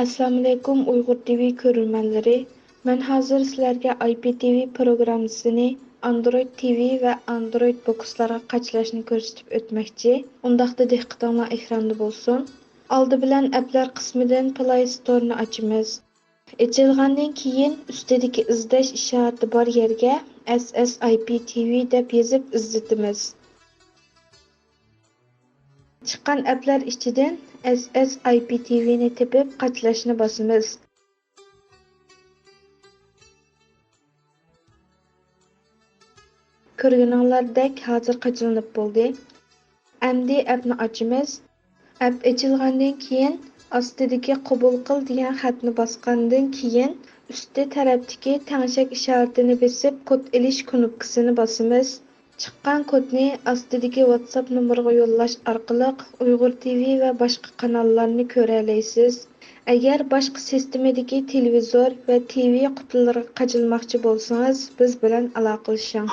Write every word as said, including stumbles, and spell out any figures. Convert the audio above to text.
ئەسسالامۇئەلەيكۇم ئۇيغۇر تىۋى كۆرۈرمەنلىرى. مەن ھازىر سىلەرگە ئاي پى تىۋى پروگراممىسىنى ئاندرويد تىۋى ۋە ئاندرويد بوكسلارغا قاچىلاشنى كۆرسىتىپ ئۆتمەكچى. ئۇنداقتا دىققىتىڭلار ئېكراندا بولسۇن. ئالدى بىلەن ئەپلەر قىسمىدىن پلاي ستورنى ئاچىمىز. ئېچىلغاندىن كېيىن ئۈستىدىكى ئىزدەش ئىشارىتى بار يەرگە ئەس ئەس ئاي پى تىۋى دەپ يېزىپ ئىزدىتىمىز. چىققان ئەپلەر ئىچىدىن ئەس ئەس ئاي پى تىۋىنى تېپىپ قاچىلاشنى باسىمىز. كۆرگىنىڭلاردەك ھازىر قاچىلىنىپ بولدى. ئەمدى ئەپنى ئاچىمىز. ئەپ ئېچىلغاندىن كېيىن ئاستىدىكى قوبۇل قىل دېگەن خەتنى باسقاندىن كېيىن ئۈستى تەرەپتىكى تەڭشەك ئىشارىتىنى بېسىپ كود ئېلىش كۇنۇپكىسىنى باسىمىز. چىققان كودنى ئاستىدىكى ۋاتساپ نومۇرىغا يوللاش ئارقىلىق ئۇيغۇر تىۋى ۋە باشقا قاناللارنى كۆرەلەيسىز. ئەگەر باشقا سىستېمىدىكى تېلېۋىزور ۋە تىۋى قۇتىلىرىغا قاچىلىماقچى بولسىڭىز، بىز بىلەن ئالاقىلىشىڭ.